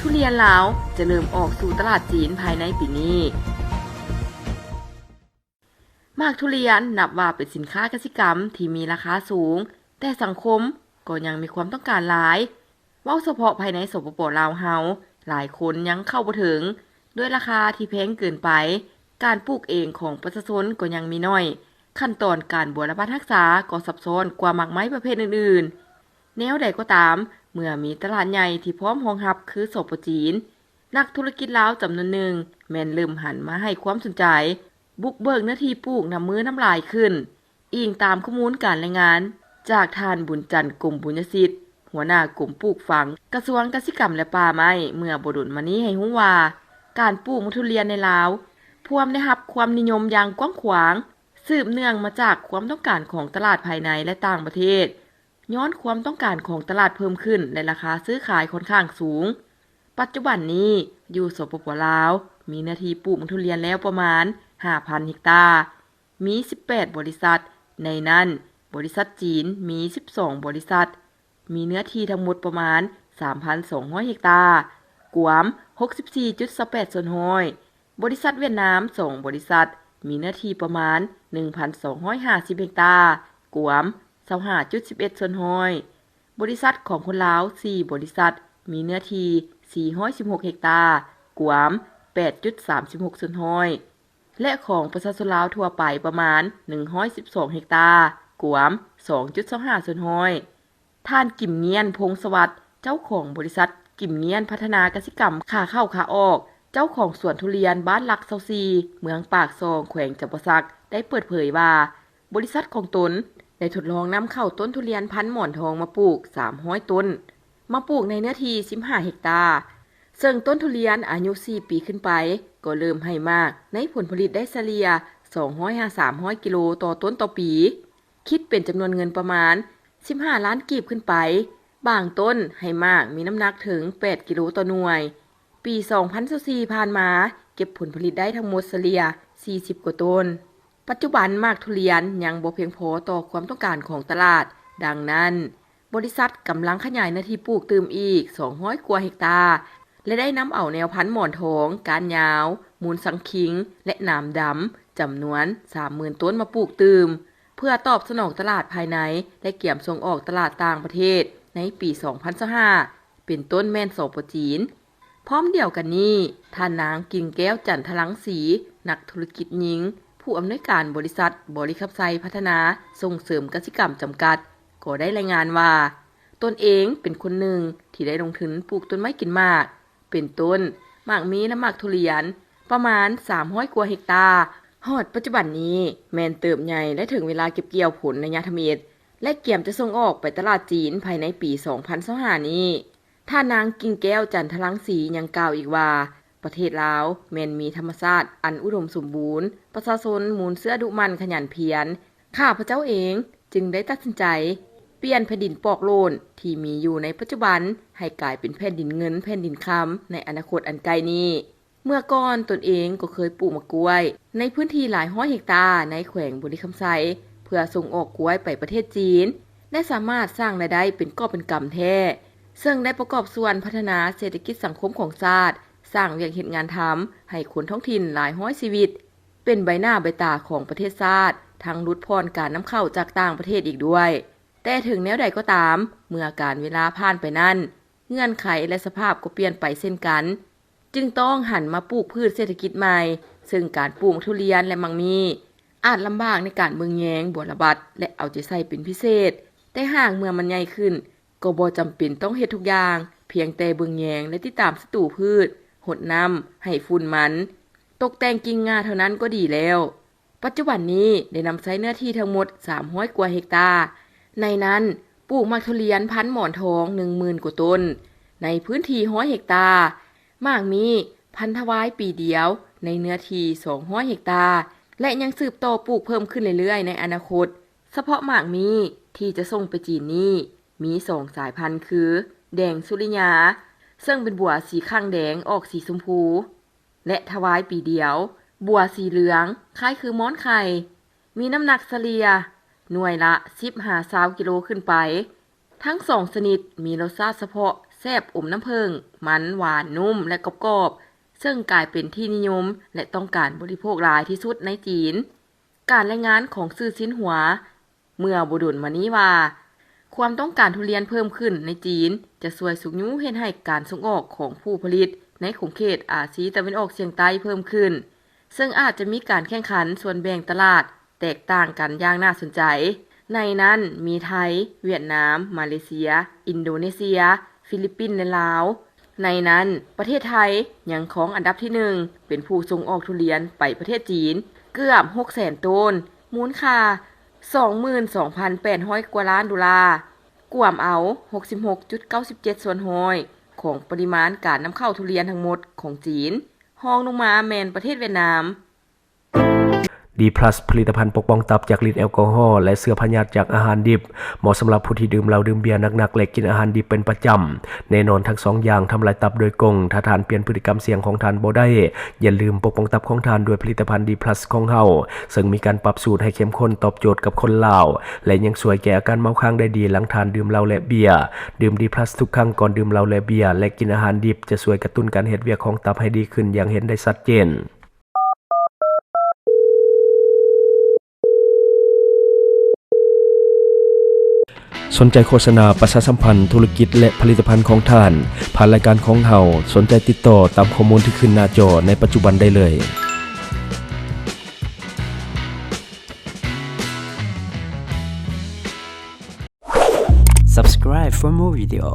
ທຸລຽນລາວຈະເລີ່ມອອກສູ່ຕະຫຼາດຈີນພາຍໃນປີນີ້. ໝາກທຸລຽນນັບວ່າເປັນສິນຄ້າກະສິກຳທີ່ມີລາຄາສູງ, ແຕ່ສັງຄົມກໍຍັງມີຄວາມຕ້ອງການຫຼາຍ. ເວົ້າສະເພາະພາຍໃນ ສປປ ລາວເຮົາ, ຫຼາຍຄົນຍັງເຂົ້າບໍ່ເຖິງ ດ້ວຍລາຄາທີ່ແພງເກີນໄປ. ການປູກເອງຂອງປະຊາຊົນກໍຍັງມີໜ້ອຍ, ຂັ້ນຕອນການບົວລະບັດຮັກສາກໍຊັບຊ້ອນກວ່າໝາກໄມ້ປະເພດອື່ນໆ. ແນວໃດກໍຕາມ, ເມື່ອມີຕະຫຼາດໃຫຍ່ທີ່ພ້ອມຮອງຮັບຄື ສປ ຈີນ, ນັກທຸລະກິດລາວຈຳນວນໜຶ່ງແມ່ນເລີ່ມຫັນມາໃຫ້ຄວາມສົນໃຈ ບຸກເບີກເນື້ອທີ່ປູກນຳມື້ນຳຫຼາຍຂຶ້ນ, ອີງຕາມຂໍ້ມູນການລາຍງານຈາກທ່ານ ບຸນຈັນ ກົມບຸນຍະສິດ, ຫົວໜ້າກົມປູກຝັງ ກະຊວງກະສິກຳ ແລະ ປ່າໄມ້ ເມື່ອບໍ່ດົນມານີ້ໃຫ້ຮູ້ວ່າ, ການປູກໝາກທຸລຽນໃນລາວພວມໄດ້ຮັບຄວາມນິຍົມຢ່າງກວ້າງຂວາງ, ສືບເນື່ອງມາຈາກຄວາມຕ້ອງການຂອງຕະຫຼາດພາຍໃນ ແລະ ຕ່າງປະເທດ, ຍ້ອນຄວາມຕ້ອງການຂອງຕະຫຼາດເພີ່ມຂຶ້ນ ແລະ ລາຄາຊື້ຂາຍຂ້ອນຂ້າງສູງ. ປັດຈຸບັນນີ້, ຢູ່ ສປປ ລາວ ມີເນື້ອທີ່ປູກໝາກທຸລຽນແລ້ວປະມານ ຫ້າພັນ ເຮັກຕາ, ມີ ສິບແປດ ບໍລິສັດ, ໃນນັ້ນ ບໍລິສັດຈີນມີ ສິບສອງ ບໍລິສັດ, ມີເນື້ອທີ່ທັງໝົດປະມານ ສາມພັນສອງຮ້ອຍ ເຮັກຕາ, ກວມ ຫົກສິບສີ່ຈຸດຊາວແປດສ່ວນຮ້ອຍ. ບໍລິສັດຫວຽດນາມ ສອງ ບໍລິສັດ, ມີເນື້ອທີ່ປະມານ ໜຶ່ງພັນສອງຮ້ອຍຫ້າສິບ ເຮັກຕາ, ກວມ ຊາວຫ້າຈຸດສິບເອັດສ່ວນຮ້ອຍ. ບໍລິສັດຂອງຄົນລາວ ສີ່ ບໍລິສັດ, ມີເນື້ອທີ່ ສີ່ຮ້ອຍສິບຫົກ ເຮັກຕາ, ກວມ ແປດຈຸດສາມສິບຫົກສ່ວນຮ້ອຍ ແລະ ຂອງປະຊາຊົນລາວທົ່ວໄປປະມານ ໜຶ່ງຮ້ອຍສິບສອງ ເຮັກຕາ, ກວມ ສອງຈຸດຊາວຫ້າສ່ວນຮ້ອຍ. ທ່ານ ກິມງຽນ ພົງສະຫວັດ, ເຈົ້າຂອງບໍລິສັດ ກິມງຽນ ພັດທະນາກະສິກຳ ຂາເຂົ້າຂາອອກ, ເຈົ້າຂອງສວນທຸລຽນບ້ານຫຼັກ ຊາວສີ່ ເມືອງປາກຊ່ອງ ແຂວງຈຳປາສັກ ໄດ້ເປີດເຜີຍວ່າ, ບໍລິສັດຂອງຕົນໄດ້ທົດລອງນຳເຂົ້າຕົ້ນທຸລຽນພັນໝອນທອງມາປູກ ສາມຮ້ອຍຕົ້ນ, ມາປູກໃນເນື້ອທີ່ ສິບຫ້າ ເຮັກຕາ, ເຊິ່ງຕົ້ນທຸລຽນອາຍຸ ສີ່ປີຂຶ້ນໄປ ກໍເລີ່ມໃຫ້ໝາກໃນຜົນຜະລິດໄດ້ສະເລ່ຍ ສອງຮ້ອຍຫາສາມຮ້ອຍກິໂລຕໍ່ຕົ້ນຕໍ່ປີ. ຄິດເປັນຈຳນວນເງິນປະມານ ສິບຫ້າລ້ານກີບຂຶ້ນໄປ, ບາງຕົ້ນໃຫ້ໝາກມີນ້ຳໜັກເຖິງ ແປດກິໂລຕໍ່ໜ່ວຍ. ປີ ສອງພັນຊາວສີ່ ຜ່ານມາ ເກັບຜົນຜະລິດໄດ້ທັງໝົດສະເລ່ຍ ສີ່ສິບກວ່າໂຕນ. ປັດຈຸບັນໝາກທຸລຽນຍັງບໍ່ພຽງພໍຕໍ່ຄວາມຕ້ອງການຂອງຕະຫຼາດ, ດັ່ງນັ້ນ ບໍລິສັດກຳລັງຂະຫຍາຍເນື້ອທີ່ປູກຕື່ມອີກ ສອງຮ້ອຍກວ່າເຮັກຕາ ແລະ ໄດ້ນຳເອົາແນວພັນໝອນທອງ, ກ້ານຍາວ, ມູນສັງຄິງ ແລະ ໜາມດຳ ຈຳນວນ ສາມໝື່ນຕົ້ນມາປູກຕື່ມ. ເພື່ອຕອບສະໜອງຕະຫຼາດພາຍໃນ ແລະ ກຽມສົ່ງອອກຕະຫຼາດຕ່າງປະເທດໃນປີ ສອງພັນຊາວຫ້າ ເປັນຕົ້ນແມ່ນ ສປ ຈີນ. ພ້ອມດຽວກັນນີ້, ທ່ານນາງ ກິ່ງແກ້ວ ຈັນທະລັງສີ, ນັກທຸລະກິດຍິງ, ຜູ້ອຳນວຍການບໍລິສັດ ບໍລິຄຳໄຊ ພັດທະນາສົ່ງເສີມກະສິກຳ ຈຳກັດ ກໍໄດ້ລາຍງານວ່າ, ຕົນເອງເປັນຄົນໜຶ່ງທີ່ໄດ້ລົງທຶນປູກຕົ້ນໄມ້ກິນໝາກ ເປັນຕົ້ນ ໝາກມີ ແລະ ໝາກທຸລຽນ ປະມານ ສາມຮ້ອຍກວ່າເຮັກຕາ. ຮອດປັດຈຸບັນນີ້ແມ່ນເຕີບໃຫຍ່ ແລະ ເຖິງເວລາເກັບກ່ຽວຜົນໄລຍະທຳອິດ ແລະ ກຽມຈະສົ່ງອອກໄປຕະຫຼາດຈີນພາຍໃນປີ ສອງພັນຊາວຫ້ານີ້. ທ່ານນາງ ກິ່ງແກ້ວ ຈັນທະລັງສີ ຍັງກ່າວອີກວ່າ, ປະເທດລາວແມ່ນມີທຳມະຊາດອັນອຸດົມສົມບູນ, ປະຊາຊົນມູນເຊື້ອດຸໝັ່ນຂະຫຍັນພຽນ. ຂ້າພະເຈົ້າເອງຈຶ່ງໄດ້ຕັດສິນໃຈປ່ຽນແຜ່ນດິນປອກໂຫຼນທີ່ມີຢູ່ໃນປັດຈຸບັນ ໃຫ້ກາຍເປັນແຜ່ນດິນເງິນແຜ່ນດິນຄຳໃນອະນາຄົດອັນໃກ້ນີ້. ເມື່ອກ່ອນຕົນເອງກໍເຄີຍປູກໝາກກ້ວຍໃນພື້ນທີ່ຫຼາຍຮ້ອຍເຮັກຕາໃນແຂວງບໍລິຄຳໄຊ ເພື່ອສົ່ງອອກກ້ວຍໄປປະເທດຈີນ ແລະ ສາມາດສ້າງລາຍໄດ້ເປັນກອບເປັນກຳແທ້, ເຊິ່ງໄດ້ປະກອບສ່ວນພັດທະນາເສດຖະກິດສັງຄົມຂອງຊາດ, ສ້າງວຽກເຮັດງານທຳໃຫ້ຄົນທ້ອງຖິ່ນຫຼາຍຮ້ອຍຊີວິດ, ເປັນໃບໜ້າໃບຕາຂອງປະເທດຊາດ, ທັງຫຼຸດຜ່ອນການນຳເຂົ້າຈາກຕ່າງປະເທດອີກດ້ວຍ. ແຕ່ເຖິງແນວໃດກໍຕາມ, ເມື່ອການເວລາຜ່ານໄປນັ້ນ, ເງື່ອນໄຂ ແລະ ສະພາບກໍປ່ຽນໄປເຊັ່ນກັນ, ຈຶ່ງຕ້ອງຫັນມາປູກພືດເສດຖະກິດໃໝ່, ເຊິ່ງການປູກໝາກທຸລຽນ ແລະ ໝາກມີ້ ອາດລຳບາກໃນການເບິ່ງແຍງ, ບົວລະບັດ ແລະ ເອົາໃຈໃສ່ເປັນພິເສດ. ແຕ່ຫາກເມື່ອມັນໃຫຍ່ຂຶ້ນ, ກໍບໍ່ຈຳເປັນຕ້ອງເຮັດທຸກຢ່າງ, ພຽງແຕ່ເບິ່ງແຍງ ແລະ ຕິດຕາມສັດຕູພືດ, ຫົດນ້ຳ, ໃຫ້ຝຸ່ນມັນ, ຕົກແຕ່ງກິ່ງງ່າເທົ່ານັ້ນກໍດີແລ້ວ. ປັດຈຸບັນນີ້ໄດ້ນຳໃຊ້ເນື້ອທີ່ທັງໝົດ ສາມຮ້ອຍກວ່າເຮັກຕາ, ໃນນັ້ນ ປູກໝາກທຸລຽນພັນໝອນທອງ ໜຶ່ງໝື່ນກວ່າຕົ້ນ ໃນພື້ນທີ່ ຮ້ອຍເຮັກຕາ, ໝາກມີ້ ພັນທະວາຍປີດຽວ ໃນເນື້ອທີ່ ສອງຮ້ອຍເຮັກຕາ ແລະ ຍັງສືບຕໍ່ປູກເພີ່ມຂຶ້ນເລື້ອຍໆໃນອະນາຄົດ. ສະເພາະໝາກມີ້ທີ່ຈະສົ່ງໄປຈີນນີ້ ມີສອງສາຍພັນຄື ແດງສຸລິຍາ ເຊິ່ງເປັນບົວສີຂ້າງແດງອອກສີຊົມພູ ແລະ ທະວາຍປີດຽວ, ບົວສີເຫຼືອງ ຄ້າຍຄືມ້ອນໄຂ່, ມີນ້ຳໜັກສະເລ່ຍໜ່ວຍລະ ສິບຫາຊາວກິໂລຂຶ້ນໄປ. ທັງສອງຊະນິດມີລົດຊາດສະເພາະ, ແຊບອົມນ້ຳເຜິ້ງ, ມັນ, ຫວານ, ນຸ້ມ ແລະ ກອບໆ, ເຊິ່ງກາຍເປັນທີ່ນິຍົມ ແລະ ຕ້ອງການບໍລິໂພກຫຼາຍທີ່ສຸດໃນຈີນ. ການລາຍງານຂອງສື່ຊິນຫົວເມື່ອບໍ່ດົນມານີ້ວ່າ, ຄວາມຕ້ອງການທຸລຽນເພີ່ມຂຶ້ນໃນຈີນ ຈະຊ່ວຍຊຸກຍູ້ເຮັດໃຫ້ການສົ່ງອອກຂອງຜູ້ຜະລິດໃນຂົງເຂດອາຊີຕາເວັນອອກສຽງໃຕ້ເພີ່ມຂຶ້ນ, ເຊິ່ງອາດຈະມີການແຂ່ງຂັນສ່ວນແບ່ງຕະຫຼາດແຕກຕ່າງກັນຢ່າງໜ້າສົນໃຈ. ໃນນັ້ນມີໄທ, ຫວຽດນາມ, ມາເລເຊຍ, ອິນໂດເນເຊຍ, ຟີລິບປິນ ແລະ ລາວ. ໃນນັ້ນ, ປະເທດໄທຍັງຄອງອັນດັບທີໜຶ່ງ ເປັນຜູ້ສົ່ງອອກທຸລຽນໄປປະເທດຈີນເກືອບຫົກແສນໂຕນ, ມູນຄ່າສອງໝື່ນສອງພັນແປດຮ້ອຍກວ່າລ້ານໂດລາ, ກວມເອົາຫົກສິບຫົກຈຸດເກົ້າສິບເຈັດສ່ວນຮ້ອຍຂອງປະລິມານການນຳເຂົ້າທຸລຽນທັງໝົດຂອງຈີນ, ຮອງລົງມາແມ່ນປະເທດຫວຽດນາມ. ດີພລັສ ຜະລິດຕະພັນປົກປ້ອງຕັບຈາກລິດແອລກໍຮໍ ແລະ ເຊື້ອພະຍາດຈາກອາຫານດິບ, ເໝາະສຳລັບຜູ້ທີ່ດື່ມເຫຼົ້າ, ດື່ມເບຍໜັກໆ ແລະ ກິນອາຫານດິບເປັນປະຈຳ. ແນ່ນອນ, ທັງສອງຢ່າງທຳລາຍຕັບໂດຍກົງ. ຖ້າທ່ານປ່ຽນພຶດຕິກຳສ່ຽງຂອງທ່ານບໍ່ໄດ້, ຢ່າລືມປົກປ້ອງຕັບຂອງທ່ານດ້ວຍຜະລິດຕະພັນ ດີພລັສ ຂອງເຮົາ, ເຊິ່ງມີການປັບສູດໃຫ້ເຂັ້ມຂຸ້ນຕອບໂຈດກັບຄົນລາວ ແລະ ຍັງຊ່ວຍແກ້ອາການເມົາຄ້າງໄດ້ດີຫຼັງທ່ານດື່ມເຫຼົ້າ ແລະ ເບຍ. ດື່ມ ດີພລັສ ທຸກຄັ້ງກ່ອນດື່ມເຫຼົ້າ ແລະ ເບຍ ແລະ ກິນອາຫານດິບ ຈະຊ່ວຍກະຕຸ້ນການເຮັດວຽກຂອງຕັບໃຫ້ດີຂຶ້ນຢ່າງເຫັນໄດ້ຊັດເຈນ. ສົນໃຈໂຄສະນາປະຊາສຳພັນທຸລະກິດ ແລະ ຜະລິດຕະພັນຂອງທ່ານ ຜ່ານລາຍການຂອງເຮົາ, ສົນໃຈຕິດຕໍ່ຕາມຂໍ້ມູນທີ່ຂຶ້ນໜ້າຈໍໃນປັດຈຸບັນໄດ້ເລີຍ. Subscribe for more video.